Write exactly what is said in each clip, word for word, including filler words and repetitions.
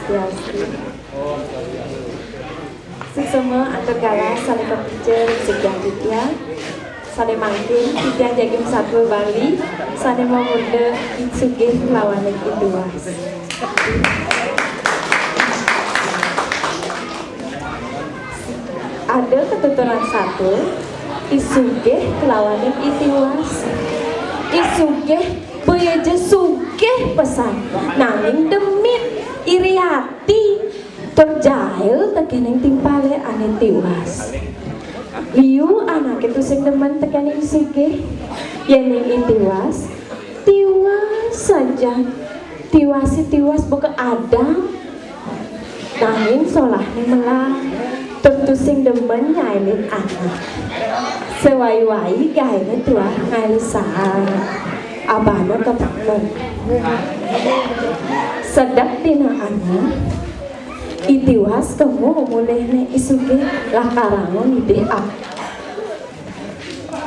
Swastiastu. Suksma antar galah sané kapicil Sugih Aditya. Sané mangkin titiang jagi masatua Bali, sané mamurda I Sugih kalawan I Tiwas. Ada katuturan satua, I Sugih kalawan I Tiwas. I Sugih boya ja sugih pesan, nanging demit, iri ati, tur jail tekéning timpalé ané Tiwas. Liu anaké tusing demen tekéning I Sugih. Yéning I Tiwas, Tiwas sajan. Tiwas I Tiwas buka adang. Nanging solahné melah, tur tusing demen nyailin anak. Sawai-wai gaéné tuah ngail saang. Abana kapaker. Sedek dina anu, I Tiwas kemu mulihné I Sugih lakar ngidih ap.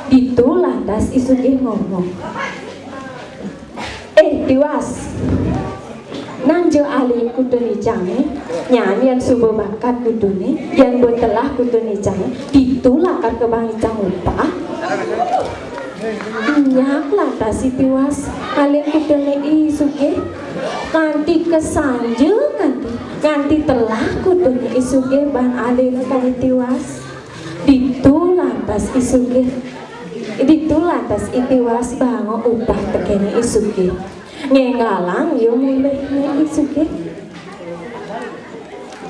Ditu lantas I Sugih ngomong, "Eh, Tiwas, nang ja alih kutun icangé, nyan yén suba bakat kutuné, yén ba telah kutun icangé, ditu lakar kebaang icang upah." Nyak lantas I Tiwas alih kutuné I Sugih, kanti kasanja kanti, kanti telah kutuné I Sugih baan alih ka I Tiwas. Ditu lantas I Sugih, ditu lantas I Tiwas baanga upah tekéné I Sugih. Ngénggalang ia mulihné I Sugih.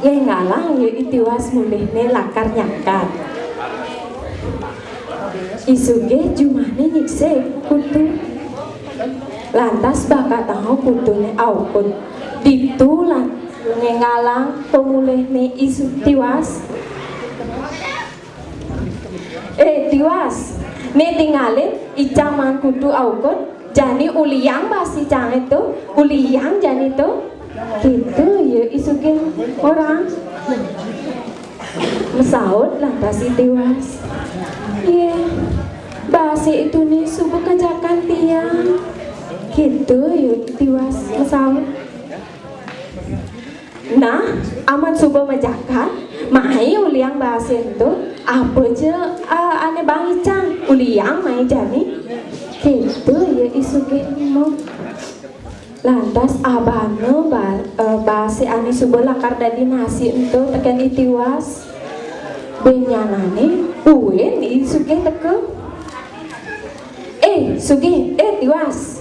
Ngénggalang ia I Tiwas mulihné lakar nyakat. I Sugih jumahné nyiksa kutu. Lantas bakatanga kutuné aukud. Ditu lan ngénggalang pamulihné I Su-, Tiwas. "Eh, Tiwas, né tingalin icang maan kutu aukud, jani uliang baas icangé to, uliang jani to." Kéto ia I Sugih orang. Masaut lantas I Tiwas, "Yéh, baasé ituné suba kajakan tiang." Kéto ia I Tiwas masaut. "Nah, amun suba majakan, mai uliang baasé ento, apa ja, ah, ané baang icang, uliang mai jani." Kéto ia I Sugih ngomong. Lantas abana ba-, eh, baasé ané suba lakar dadi nasi ento tekén I Tiwas. Buin nyanané, buin I Sugih teka. "Eh, Sugih, eh, Tiwas.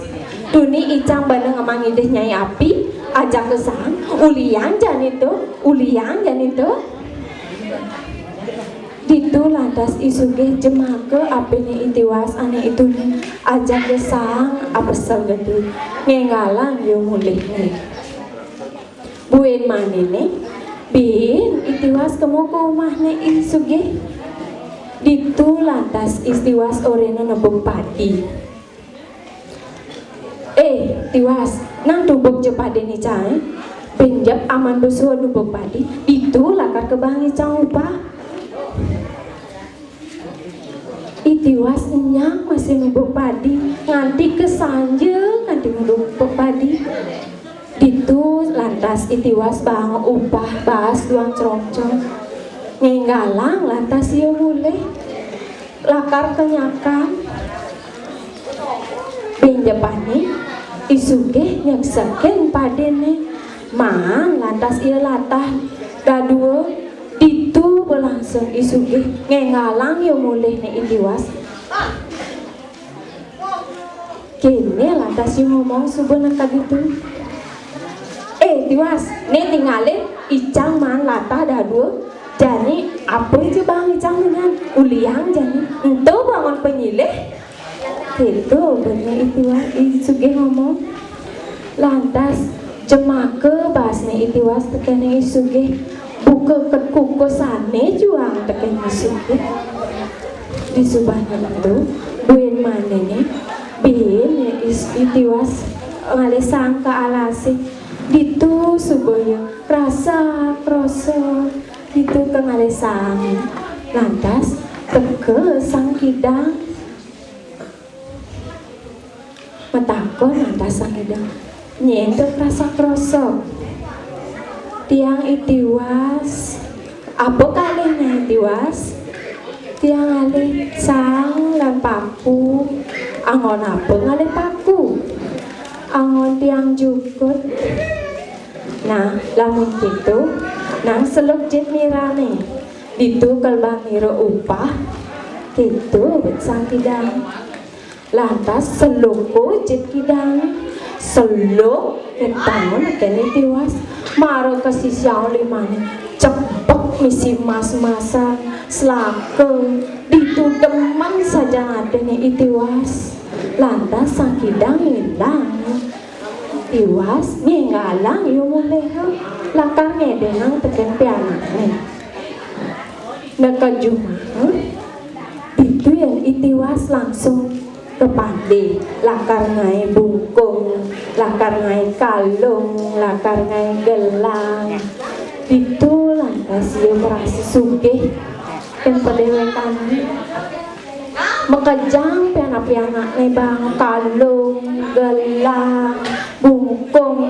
Tuni icang bana ngemaang ngidih nyai api, ajaka saang, uliang jani to, uliang jani to." Ditu lantas I Sugih jemaka apiné I Tiwas ané ituné, ajaka saang apesel gedé, ngénggalang ia mulihné. Buin maniné, buin I Tiwas kemu ka umahné I Sugih. Ditu lantas I Tiwas orahina nubug padi. "Eh, Tiwas, nang tubug ja padiné icangé. Buin jep amun ba suud nubug padi, ditu lakar kebaang icang upah." I Tiwas nyak masih nubug padi, nganti kasanja nganti nubug padi. Ditu lantas I Tiwas baanga upah baas duang crongcong. Ngénggalang lantas ia mulih. Lakar kanyakan. Buin jepané, I Sugih nyeksekin padiné. Maan lantas ia latah dadua. Ditu ba langsung I Sugih ngénggalang ia mulihné I Tiwas. Kéné lantas ia ngomong suba neked ditu. "Eh, Tiwas, né tingalin icang maan latah dadua. Jani apa ja baang icang nyan, uliang jani. Ento bangun panyilih." Kéto bener I Tiwas, I Sugih ngomong. Lantas jemaka baasné I Tiwas tekéné I Sugih, buka ked kukusané juang tekén I Sugih. Disubana ento, buin maniné, buin I Tiwas ngalih saang ka alasé. Ditu suba ia krasak-krosok, ditu ka ngalih saang. Lantas teka Sang Kidang. Matakon lantas Sang Kidang, "Nyén to krasak-krosok?" Tiang I Tiwas. Apa kalih Nyai Tiwas? Tiang ngalih saang lan paku. Anggon apa ngalih paku? Anggon tiang jukut. Nah, lamun kéto, nang seluk jit nirané. Ditu kaleban nira upah. Kéto bet Sang Kidang. Lantas seluka jit kidang. Seluk kéto nekén I Tiwas. Mara kasisianing limané cepek misi mas-masan, selaka. Ditu demen sajan atiné I Tiwas. Lantas Sang Kidang ngilang. Tiwas ngénggalang ia mulih, lakar ngedéngang tekén pianakné. Neked jumah, ditu yén I Tiwas langsung ka pandé, lakar ngaé bungkung, lakar ngaé kalung, lakar ngaé gelang. Ditu lantas ia merasa sugih. Yén padéwékané makejang pianak-pianakné bang kalung, gelang, bungkung,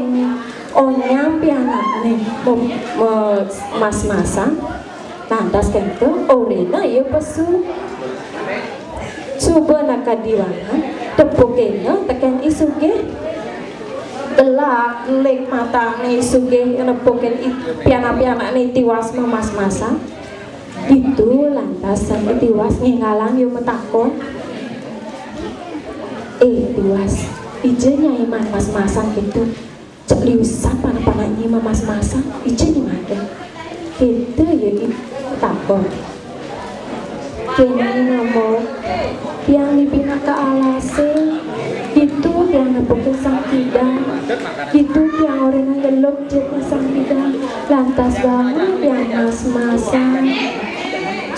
onyang pianakné me-, me-, mas-masan. Lantas kéto, orina ia pesu. Suba neked iwanan, tepukina tekén I Sugih. Gelak-gelik matané I Sugih nepukin I-, pianak-pianakné Tiwas mamas-masan. Ditu lantas Sang I Tiwas ngénggalang ia matakon. "Eh, Tiwas, dija Nyai mamas-masan kéto? Cek liusan panak-panak Nyai mamas-masan, dija Nyai mangkin?" Kéto ia I takon. Kéné ngomong, "Tiang di pinaka alasé, ditu tiang nepukin Sang Kidang, ditu tiang orina nyelup jitné Sang Kidang, lantas bangun tiang mas-masan."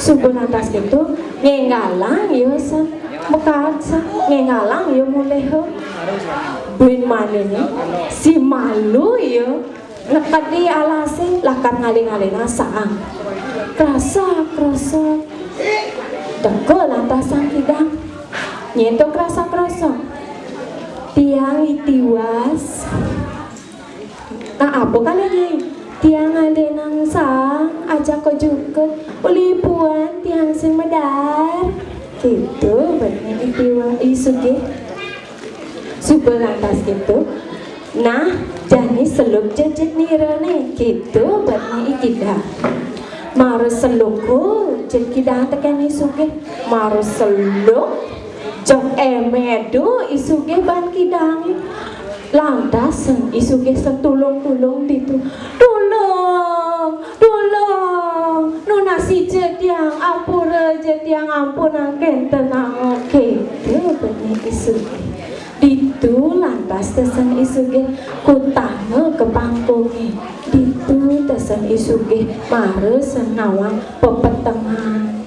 Suba lantas kéto, ngénggalang ia Sang, makaad Sang, ngénggalang ia mulih. Buin maniné, si malu ia nekedi alasé lakar ngalih-ngalihang saang. Krasak-krosok. Teka lantas Sang Kidang. Nyén to krasak-krosok? "Tiang I Tiwas." "Nah, apa kalih Nyai?" "Tiang ngalihang saang ajaka jukut, uli puan tiang sing madaar." Kéto betné I Tiwas, I Sugih. Suba lantas kéto, "Nah, jani seluk jejit nirané," kéto betné I Kidang. Mara seluka jit kidang tekén I Sugih. Mara seluk, jeg émedu I Sugih ban kidangé. Lantas I Sugih setulung-tulung ditu. "Tulung! Tulung! Nunas ija tiang, ampura ja tiang, ampunang kénten." Kéto betné I Sugih. Ditu lantas tesen I Sugih kutanga ka pangkungé. Ditu tesen I Sugih mara sen nawang pepetengan.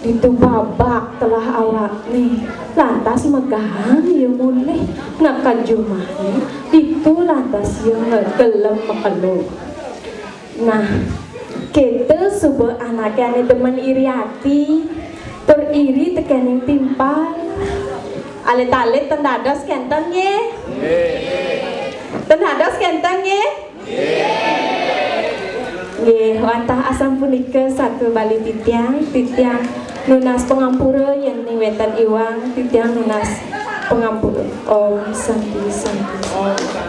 Ditu babak telah awakné. Lantas megahang ia mulih neked jumahné. Ditu lantas ia ngegelem makelo. Nah, kéto suba anaké ané demen iri ati, tur iri tekéning timpal. Alit-alit ten dados kénten nggih? Ten dados kénten nggih? Nggih, wantah asapunika satua bali titiang, titiang nunas pangampura yén ning wénten iwang, titiang nunas pangampura. Om Santi, Santi, Santi.